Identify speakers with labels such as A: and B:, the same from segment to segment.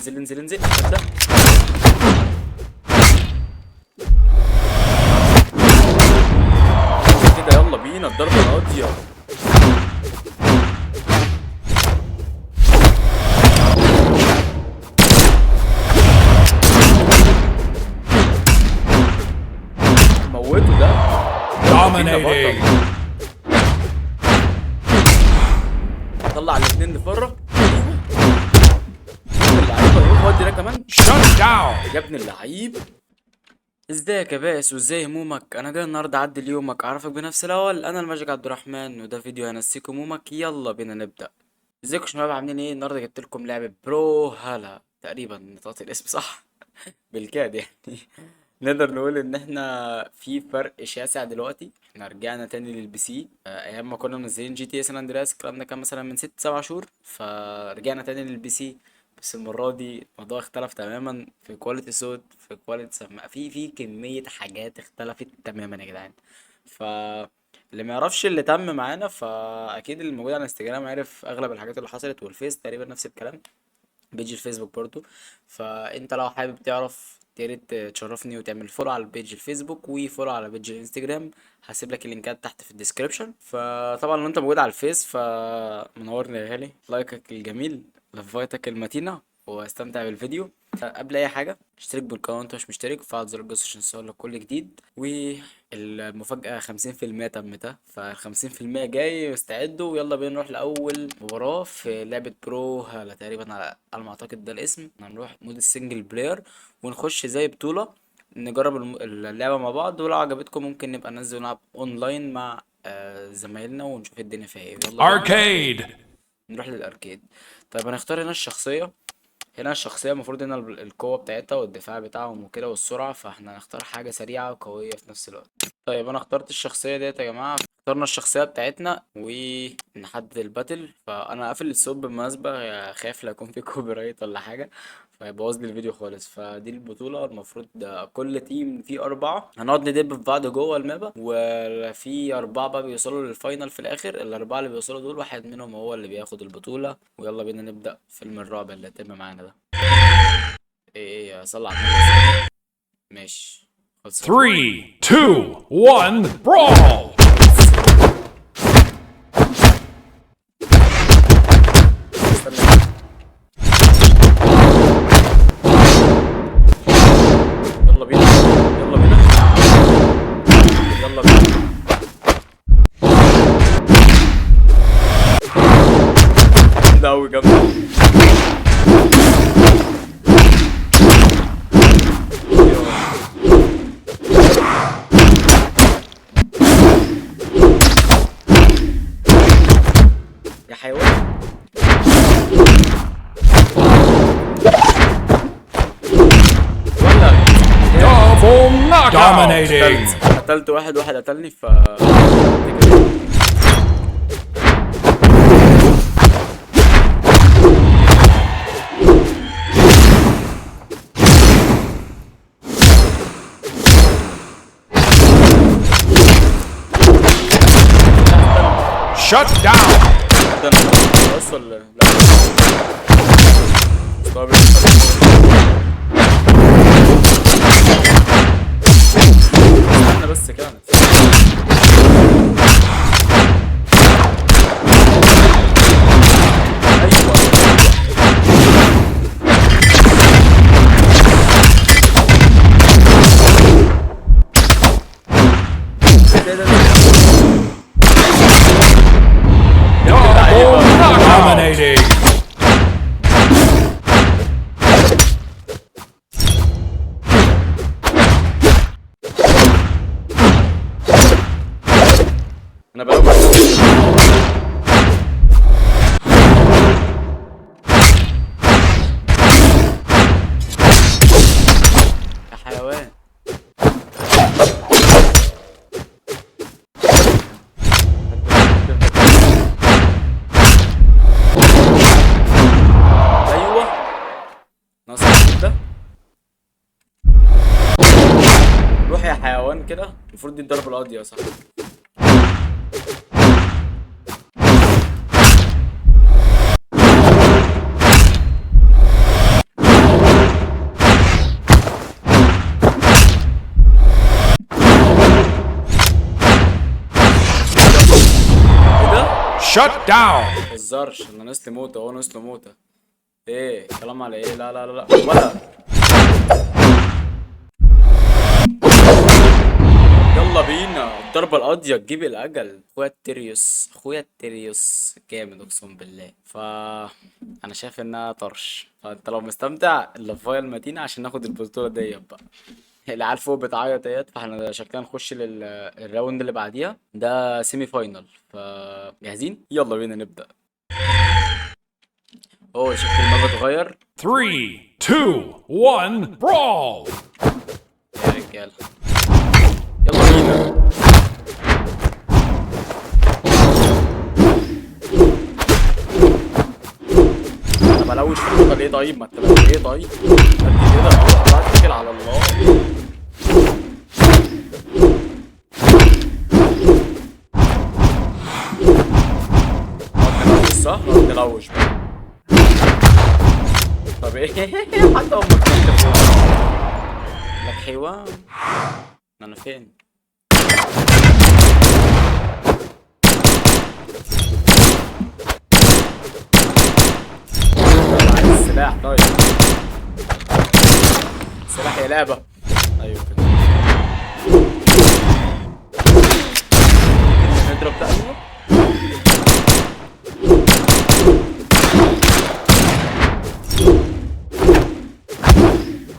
A: انزل انزل انزل، ابدا. كده يلا بينا الضربة القاضية. موته ده. يلا بينا
B: Dominating.
A: بطل. طلع الاثنين اللي بره. ايوه اللعيبة، ايوه ودي ده كمان.
B: Shut down.
A: يا ابن اللعيب. ازيك يا بائس وازاي همومك؟ انا جاي النهارده اعدل يومك، اعرفك بنفسي الاول. انا الماجيك عبد الرحمن، وده فيديو هنسيك همومك. يلا بينا نبدا. ازيكم يا شباب، عاملين ايه؟ النهارده جبت لكم لعبه Brawlhalla، تقريبا نطقت الاسم صح بالكاد يعني. نقدر نقول ان احنا في فرق شاسع دلوقتي، احنا رجعنا تاني لل PC. ايام ما كنا منزلين GTA San Andreas، الكلام ده كان مثلا من 6 7 شهور، فرجعنا تاني لل PC. بس المرة دي الموضوع اختلف تماما، في quality صوت، في quality سماعة، في كمية حاجات اختلفت تماما يا جدعان. ف اللي ما يعرفش اللي تم معانا، فاكيد اللي موجود على الانستجرام عارف اغلب الحاجات اللي حصلت، والفيس تقريبا نفس الكلام، page الفيسبوك برضو. فانت لو حابب تعرف، يا ريت تشرفني وتعمل follow على ال page الفيسبوك و follow على page الانستجرام. هسيب لك اللينكات تحت في ال description. فطبعا لو انت موجود على الفيس فمنورني يا غالي، لايكك الجميل، لفايتك المتينة، واستمتع بالفيديو. قبل اي حاجة اشترك بالقناة وانت مش مشترك، وفعل زر الجرس عشان يوصلك كل جديد. والمفاجأة 50% تمتها، فال50% جاي، استعدوا. ويلا بينا نروح لأول مباراة في لعبة Brawlhalla، تقريبا على ما اعتقد ده الاسم. هنروح mode ال single player ونخش زي بطولة، نجرب اللعبة مع بعض، ولو عجبتكم ممكن نبقى ننزل نلعب اونلاين مع زمايلنا ونشوف الدنيا فيها ايه. يلا بينا
B: Arcade.
A: نروح لل arcade. طيب هنختار هنا الشخصية. هنا الشخصية المفروض هنا القوة بتاعتها والدفاع بتاعهم وكده والسرعة، فاحنا هنختار حاجة سريعة وقوية في نفس الوقت. طيب انا اخترت الشخصية ديت يا جماعة، اخترنا الشخصية بتاعتنا ونحدد ال battle. فانا قافل الصوت بالمناسبة، خايف لا يكون في copyright ولا حاجة فيبوظ لي الفيديو خالص. فدي البطولة، المفروض ده كل team فيه 4، هنقعد ندب في بعض جوه المابا، وفي 4 بقى بيوصلوا لل final في الآخر. ال4 اللي بيوصلوا دول واحد منهم هو اللي بياخد البطولة. ويلا بينا نبدأ فيلم الرعب اللي هيتم معانا ده. ايه ايه يا صلى على النبي. ماشي خلص.
B: 3, 2, 1, brawl.
A: استنى. يلا بينا يلا بينا يلا بينا. جامدة أوي، جامدة. يا حيوان. ولا
B: Double knockout. Dominating.
A: قتلت واحد، واحد قتلني. ف
B: Shut down.
A: ده انا خلاص ولا لا؟ طب استنى بس كده. ايوه ده ده ده.
B: Double knockout. Dominating.
A: انا بلعب. يا حيوان. ايوه ناقص ده. روح يا حيوان كده. المفروض دي الضربة القاضية صح؟
B: Shut down.
A: متهزرش، انا ناقص لي موتة، هو ناقص له موتة. ايه كلام على ايه؟ لا لا لا لا ولا. يلا بينا الضربة القاضية تجيب الأجل. اخويا التريوس، اخويا التريوس جامد اقسم بالله. انا شايف انها طرش، فانت لو مستمتع اللفاية المتينة عشان ناخد البطولة ديت بقى. العيال فوق بتعيط اهيت، فاحنا شكلنا نخش لل round اللي بعديها، ده semi final. فجاهزين؟ يلا بينا نبدأ. اوه شكل ال map اتغير.
B: 3, 2, 1, brawl.
A: يا رجالة يلا بينا. انا بلوش في الخطة ليه طيب؟ ما انت ليه طيب؟ قد كده روح بقى، اتكل على الله. نقعد نلوش صح؟ نقعد نلوش بقى. طب ايه؟ حتى امك كنت لك حيوان. انا فين؟ عايز السلاح. طيب سلاح يا لعبة. ايوه كده نضرب ده.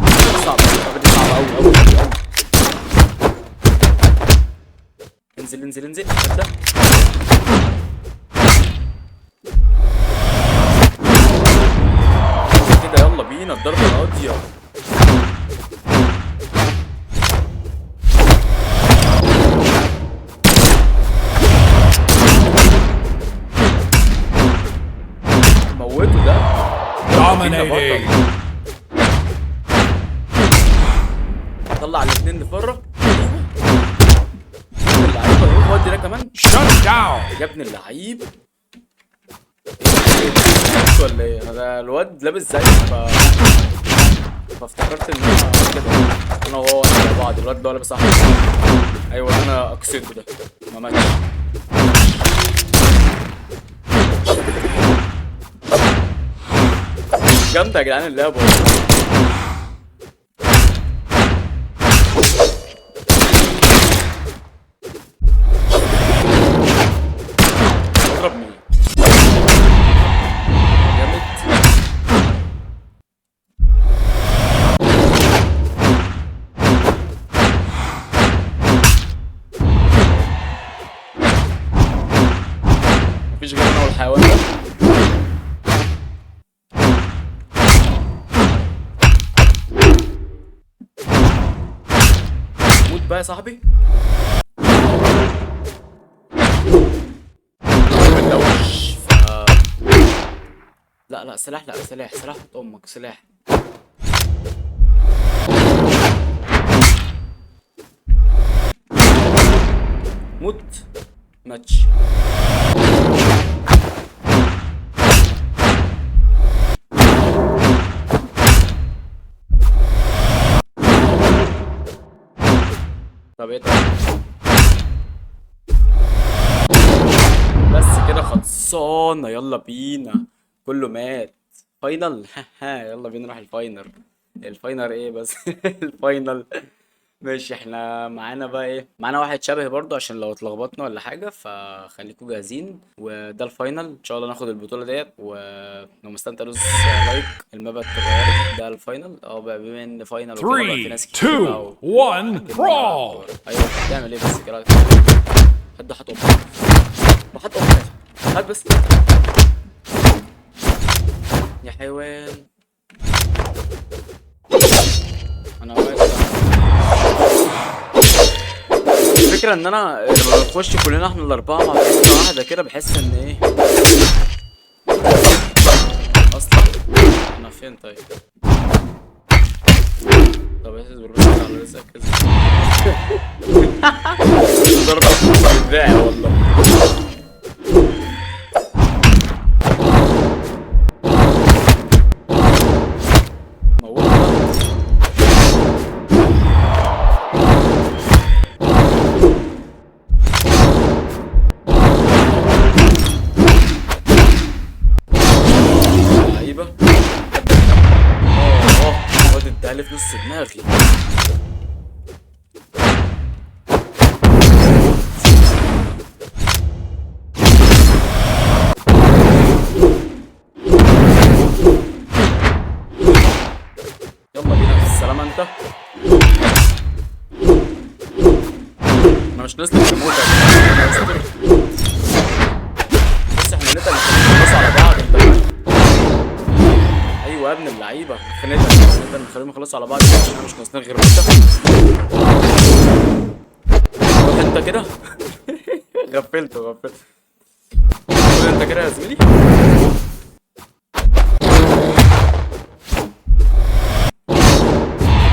A: ايوه صعب، دي صعبة أوي أوي أوي أوي. انزل انزل انزل. ابدأ. كده يلا بينا الضربة القاضية. موته ده.
B: Dominating.
A: طلع الاثنين لبره. يا ابن اللعيبه، روح ودي ده كمان.
B: Shut down.
A: يا ابن اللعيب، ايه ولا ايه؟ انا ده الواد لابس زي فافتكرت ان انا كده انا وهو مع بعض. الواد ده لابس احمر. ايوه انا اقصده ده ما ماتش. جامده يا جدعان اللعبه والله. اضرب مين؟ جامد. مفيش غير انا والحيوان ده. موت بقى يا صاحبي. لا لا سلاح، لا سلاح، سلاح امك سلاح. موت ماتش. طب ايه؟ طيب بس كده خلصانه. يلا بينا كله مات. final. يلا بينا نروح ال final. ال final ايه بس؟ ال final ماشي. احنا معانا بقى ايه؟ معانا واحد شبه برضو عشان لو اتلخبطنا ولا حاجه، فخليكوا جاهزين. وده ال final ان شاء الله ناخد البطوله ديت. ولو مستمتع دوس like. ال map اتغيرت. ده ال final. بقى بما ان final وكده بقى في ناس كتير بقى
B: 3, 2, 1, brawl.
A: ايوه بتعمل ايه بس كده؟ حد حط امك، حط امك، هات بس يا حيوان. انا واقف. الفكرة ان انا لما بنخش كلنا احنا الاربعة مع بعض واحدة كده بحس ان ايه اصلا. انا فين طيب؟ طب اصبر بس على رزقك. اصبر. ضربة بالدراع والله. موتها. جالي في نص دماغي. يلا بينا بالسلامة انت. انا مش نازل في الموت يا جدعان. بس احنا نتقل نخلص على بعض انت فاهم؟ ايوه يا ابن اللعيبة، نتقل نخليهم يخلصوا على بعض عشان احنا مش ناقصين غير انت. روح انت كده. غفلته غفلته. روح انت كده يا زميلي.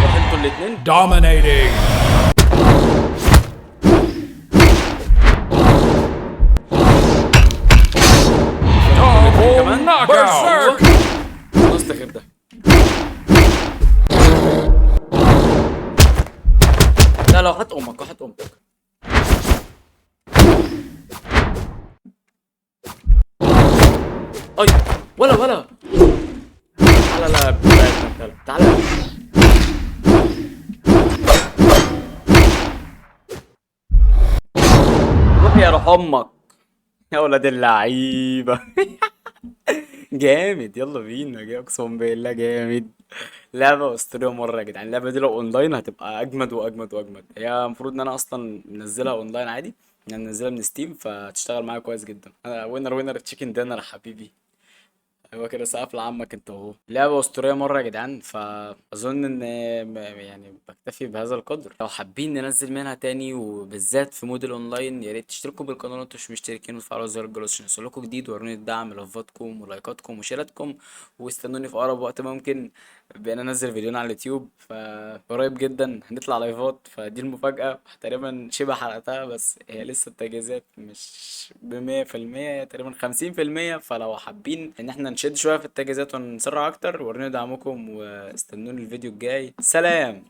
A: روح انتوا الاتنين.
B: Dominating. Double
A: كمان.
B: knockout.
A: خلصت غير ده. لا لا، وحط امك وحط امك. اي ولا ولا. تعالى لا تعالى تعالى. روح يا روح امك يا ولاد اللعيبة. جامد، يلا بينا. اقسم بالله جامد. لعبه اسطورية مرة يا جدعان. اللعبة دي لو اونلاين هتبقى اجمد واجمد واجمد. هي المفروض ان انا اصلا منزلها اونلاين عادي، انا منزلها من Steam، فتشتغل معايا كويس جدا. انا winner winner chicken dinner يا حبيبي. ايوه كده، سقف لعمك انت اهو. لعبه اسطورية مرة يا جدعان. فاظن ان بكتفي بهذا القدر. لو حابين ننزل منها تاني وبالذات في mode ال online، يا ريت تشتركوا بالقناة لو انتوا مش مشتركين، وتفعلوا زر الجرس عشان يوصلكوا جديد، وروني الدعم لفاتكم ولايكاتكم وشيراتكم، واستنوني في اقرب وقت ممكن بان انزل فيديوهين على اليوتيوب. فقريب جدا هنطلع لايفات، فدي المفاجاة تقريبا شبه حرقتها، بس هي لسه التجهيزات مش بمية في المية، هي تقريبا خمسين في المية. فلو حابين ان احنا نشد شوية في التجهيزات ونسرع اكتر، وروني دعمكم واستنوني الفيديو الجاي. سلام.